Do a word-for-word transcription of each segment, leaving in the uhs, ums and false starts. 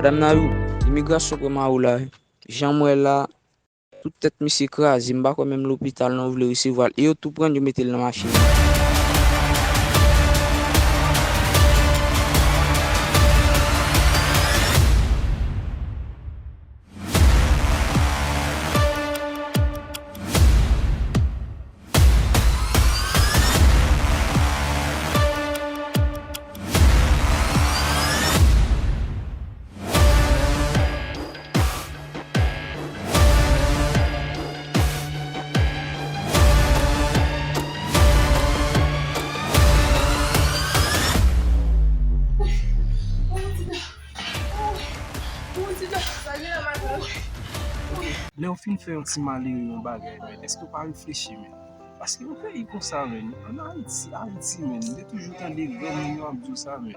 Dam nan, imigrasyon pran Mao la wi. Jan m wè la, tout tèt misye kraze, m pa kwè menm lopital non vle resevwa l. E yo tou pran l, yo mete l nan machin. Lè w fin fè yon ti malere yon bagay, men èske w pa reflechi, men? Paske yon peyi konsa, men, ann Ayiti, Ayiti, men, m te toujou tande granmoun yo ap di w sa, men,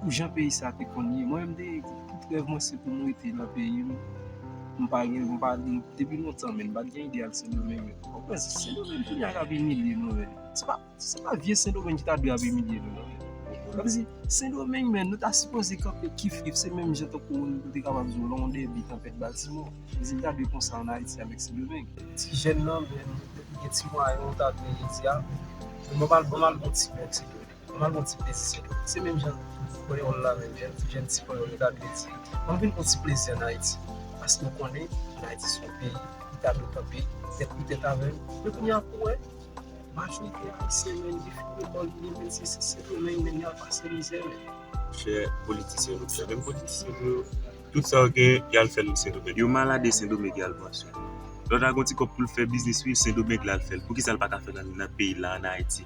pou jan peyi sa te konn ye. Mwen menm, m te, tout rèv mwen se pou m rete nan peyi m. M pa gen, m pa, depi lontan, men, m pa t gen ide al Sendomeng, men. Ou konprann, se Sendomeng kounye a k ap imilye nou, men. Se pa, se pa vye Sendomeng ki ta dwe ap imilye nou, non, men. Sa vle di, Sendomeng, men, nou ta sipoze kanpe kif kif, se menm jan tankou nou te kapab di w lè yon dèbi tanpèt Baltimò. Rezilta de konsa ann Ayiti avèk Sendomeng. Ti jèn nan, men, depi gen ti mwayen, ou ta dwe di a, ban m al, ban m al gon ti bèk Sendomeng. Ban m al gon ti plezi Sendomeng. Se menm jan panyòl la menm, jèn, jèn ti panyòl yo ta dwe di, ban m vin gon ti plezi ann Ayiti. Paske w konnen, ann Ayiti se yon peyi, li ta dwe kanpe tèt pou tèt avè m. Men kounye a pou wè, majorite ayisyen, men, li fin gen bòl, li, men, se, se, se Sendomeng, men, y al pase mizè, men. Chè politisyen nou fè. Menm politisyen nou yo, tout sa yo gen, y al fè l Sendomeng. Yo malade Sendomeng y al pran swen. Lòt la gon ti kòb pou l fè biznis, wi, Sendomeng l al fè l. Poukisa l pa ka fè l nan, nan peyi l la, ann Ayiti?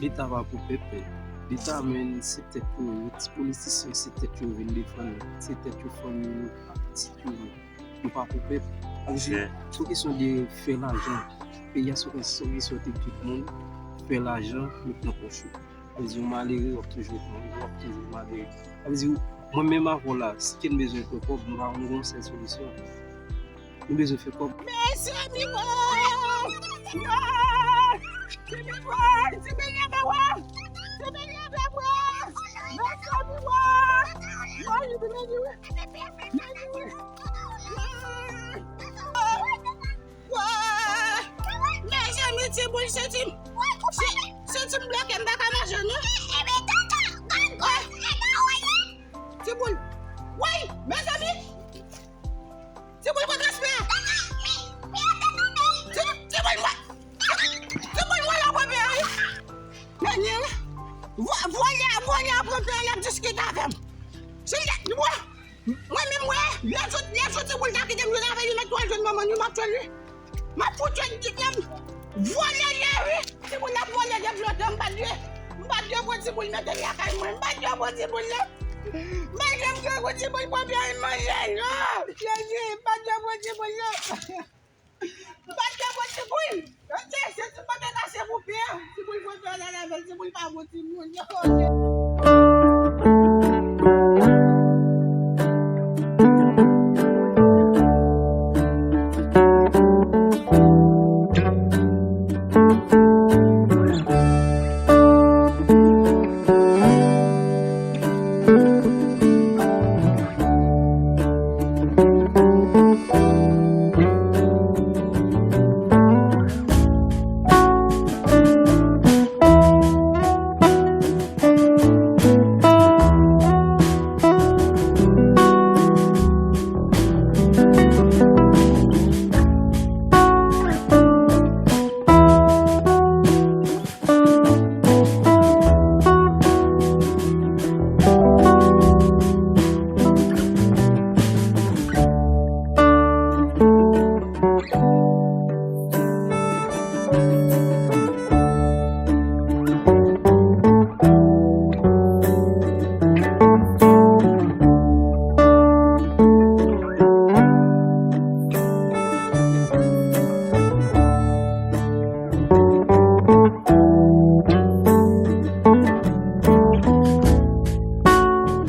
Leta pa pou pèp, men. Leta, men, se tèt yo ye. Ti politisyen, se tèt yo vin defann. Se tèt yo, fanmi yo, pitit yo. Nou pa pou pèp. Sa vle di, se yon kesyon de fè lajan. Peyi a se yon kesyon de tout moun. Fè lajan, met nan pòch ou. Sa vle di, yon malere, w ap toujou, w ap toujou malere. Sa vle di, mwen menm avè w la, si ke n bezwen fè kòb, nou pa, nou gon sèl solisyon. Nou bezwen fè kòb. Mezanmi, wè! Wè! Ti Billy, wè! Ti Billy, wè! Ti Billy, wè! Mezanmi, wè! Wè, Ti Billy, wè! Mezanmi, ti boul, se ti, se, se ti m bloke, m pa ka manje, non. Ti boul. Woy, mezanmi. Ti boul pran transfè. Ti, ti boul mwen. Ti boul mwen la pran pè a, wi. Vòlè, vòlè a pran pè a, y ap diskite avè m. Si l te, mwen, Mwen menm, mwen, lè jou, lè jou ti boul ta kite m jwenn avè li, mèt pral jwenn manman l, wi, m ap tchwe l, wi. M ap fout tchwe l, ti frè m. Vòlè l ye, wi. Ti boul la vòlè depi lontan, m pa t dwe, m pa t dwe pran ti boul mete l lakay mwen. M pa t dwe pran ti boul, non. Malgre m te pran ti boul, pran pye m manje l, non. Jezi, m pa t dwe pran ti boul, non. Bat yo pou ti boul. Yo te se ti kote kase pou pye. Ti boul pran pye nan lavel, ti boul pa bon ti moun. Yo kote.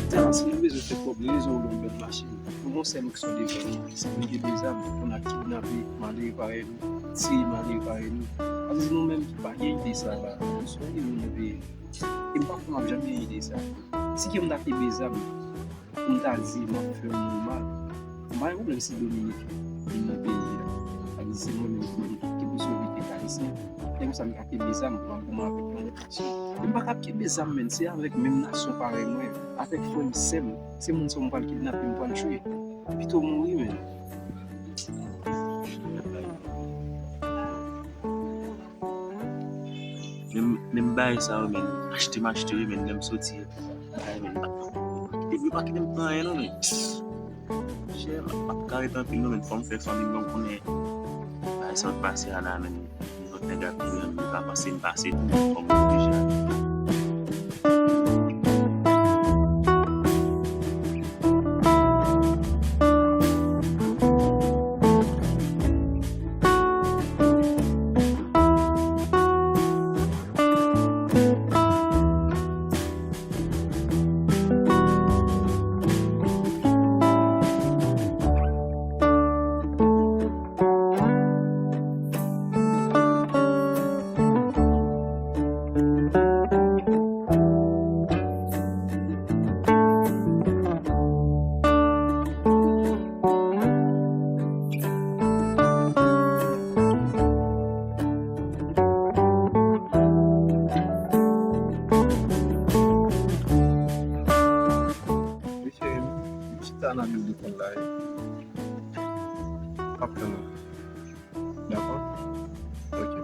Sa, si nou bezwen fè kòb, rezon w gen yon bèl machin. Nou gon sèl opsyon devan nou, se pou n te bezam, pou n al kidnape malere parèy nou, tiye malere parèy nou. Sa vle di nou menm ki pa gen ide sa la, nou se yon ide nou nan peyi nou. E m pa kwè m ap janm gen ide sa. Si ke m ta te bezam, Pou m ta di m ap fè yon moun mal, m pa gen pwoblèm si Dominik vin nan peyi a. Sa vle di se mwen menm ki, ki pou sove pèp ayisyen. Lè konsa m ka kenbe zam pou m al goumen avèk yon lòt nasyon. Men m pa ka ap kenbe zam, menm, se avèk menm nasyon parèy mwen, avèk frè m, sè m, se moun sa yo m pral kidnape, m pral tchwe. Pito mouri, menm. Menm, menm bagay sa yo, menm, achte m achte yo, menm, lè m soti, bagay, menm, pa kite, pa kite m pran anyen, non, menm. Chè, m ap ka ret anpil, non, menm, fò m fè fanmi m, non, konnen bagay sa yo k pase a la, menm, lòt nèg ap viv, menm, yo ka panse m pase tou, menm, fò m oblije ale. Mesye, m chita nan biwo defann la, e m ap tann ou. Dakò? Ok.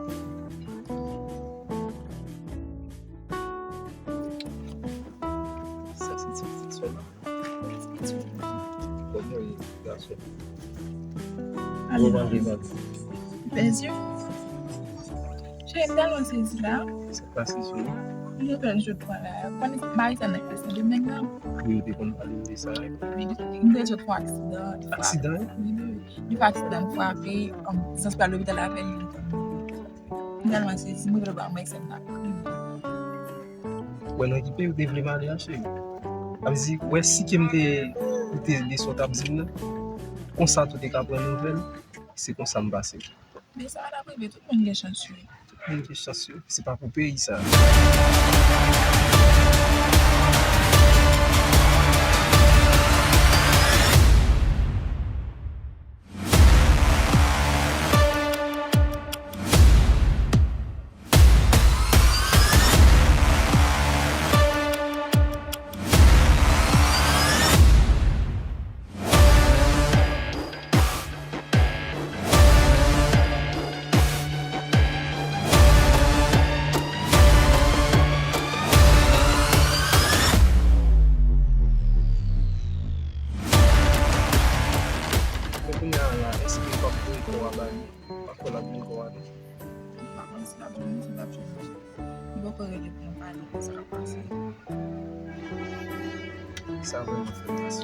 Sa se ti pitit sè la. Kòman w ye, gason? Kòman w ye, gason? Bèzye. Cheri, m tèlman sezi la. Sa k pase, cheri? M te pèdi jòdfwa la. Konn mari sa nan fè sa demen la. Wi, ou te konn pale m de sa, wi. Wi, m te jòdfwa aksidan. Aksidan? Wi, wi. Li fè aksidan, l frape, um, zans pral lopital avè l, li tonbe. M tèlman sezi, m rive ba mwen, se m nan kriye. Wè nan ki peyi w te vle m ale a, cheri. Sa vle di, wè si ke m te koute de sa w t ap di m nan, konsa tou te ka pran nouvèl, se konsa m pase. Men sa pa t ap rive, tout moun gen chans yo. Tout moun gen chans yo, se pa pou peyi sa. Men kounye a la, èske w ap voye kò a ba li? Pa kwè l ap vin kò a nou. M pa konn si l ap jwenn li, si l ap jwenn li. M poko rele pou m pale de sa k ap pase. Sa vrèman fè m tris.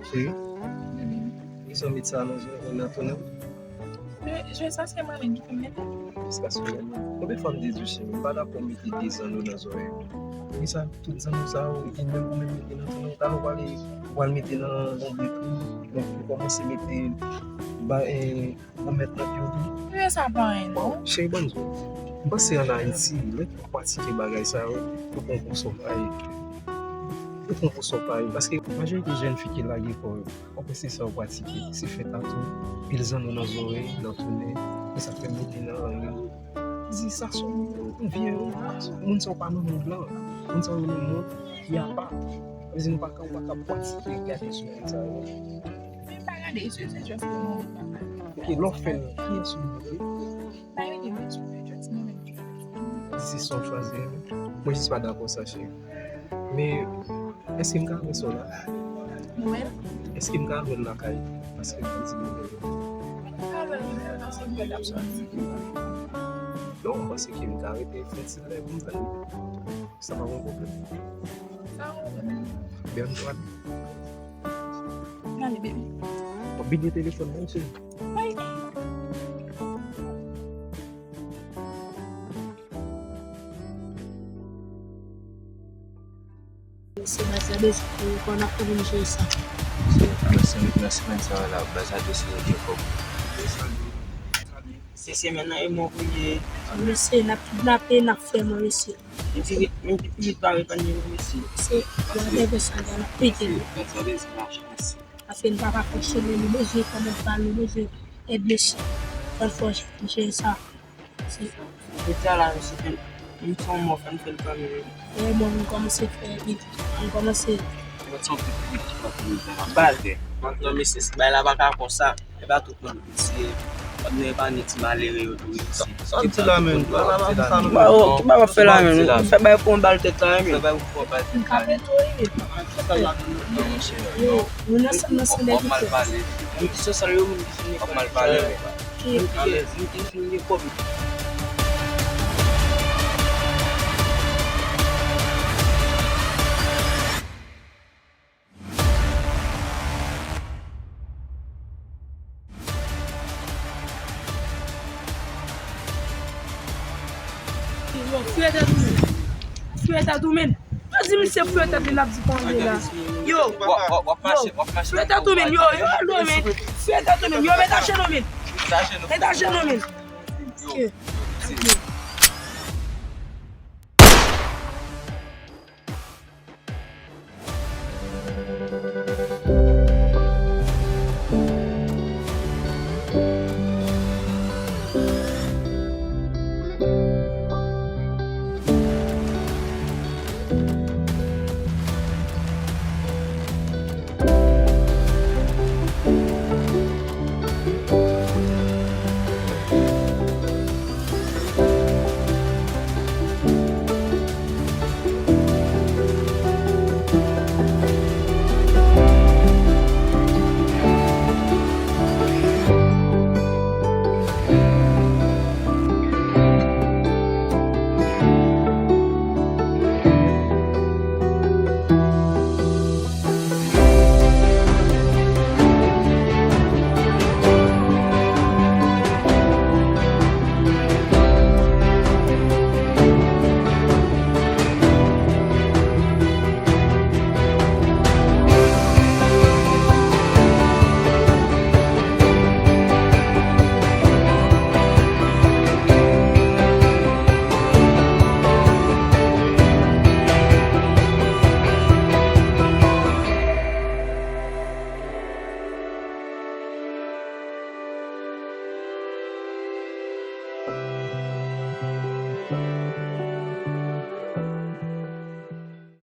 Cheri, ki zanmi sa nan zòrèy nan tounen? Men, je, sa se mwen menm ki pou mete. Sa se mwen menm. Konbyen fwa m te di w, cheri, m pa dakò mete de zanno nan zòrèy. Poukisa tout zanno sa yo, e menm ou menm mete nan tounen, talè w pral, ou pral mete nan lonbrit ou, donk ou kòmanse mete ba, eh, ou mèt nan pye w tou. Men sa pa anyen, non. Bon, cheri, ban m di w, m panse ann Ayiti, lè w pratike bagay sa yo, yo pran w pou sòt, yo pran w pou sòt, paske majorite jèn fi ki lage kò yo, w ap wè se sa yo pratike, se fè tatou, pil zanno nan zòrèy, nan tounen, men sa fè mete nan lang yo. Di sa se yon vye moun sa yo pa nan mond lan. Moun sa yo nan mond ki apa. Sa vle di nou pa ka, ou pa ka pratike gade sou moun sa yo. Men pa gade, se, se just pou nou. Ok, lè w fè l, kiyès ou ye? Pa gade, men sou just mwen menm. Di se sa w chwazi, mwen jis pa dakò sa, cheri. Men, èske m ka wè sè w la? Mwen? Èske m ka wè l lakay? Paske m di mwen wè l. Ou ka wè l, men, paske m wè l ap sòti. Non, m panse ke m ka rete fè ti lè pou m tann li. Sa pa yon pwoblèm. Sa yon pwoblèm. Bèm twal. N ale, baby. W ap bliye telefòn nan, cheri. Wi. Se baz la bezwen pou yo konn ap pou vin jere sa. Nan semèn sa la, baz la bezwen gen kòb. Se semèn nan e mwen premye. Mesye, n ap kidnape, n ap fè mwen, mesye. Menm si, menm si pitit pa repann li, mesye. Se whatever sa, l ap pete. Paske n pa ka fonksyone, nou bezwen kòmand pa l, nou bezwen èd mesye. Ann fòs jere sa. Se sa. Pete a la, mesye, fè m, m fè yon mò, fè m fè l kanmenm. Wè, bon, m kòmanse fè, m kòmanse. Mwen santi pitit pa fini fè la. Bal. Non, mesye, bagay la pa ka konsa. E pa tout moun ki tiye. Kòm nou epa ni ti malere yo tou isi. Sa w di la menm? Ki bagay w ap fè la menm? Ou fè bagay pou yon bal tèt la menm? Fè bagay pou yon bal tèt la menm. Yo, nou nan san, nan san dènye tèt. Moun ki sòsyal yo, moun ki fini. W ap mal pale menm. Moun ki, moun ki fini gen kòb. Yo, fouye tèt ou menm. Fouye tèt ou menm. Yo di misye fouye tèt li, l ap di konye la. Yo, yo, fouye tèt ou menm, yo, yo, al dòmi. Fouye tèt ou menm, yo, mete a jenou menm. Mete a jenou menm. Ok.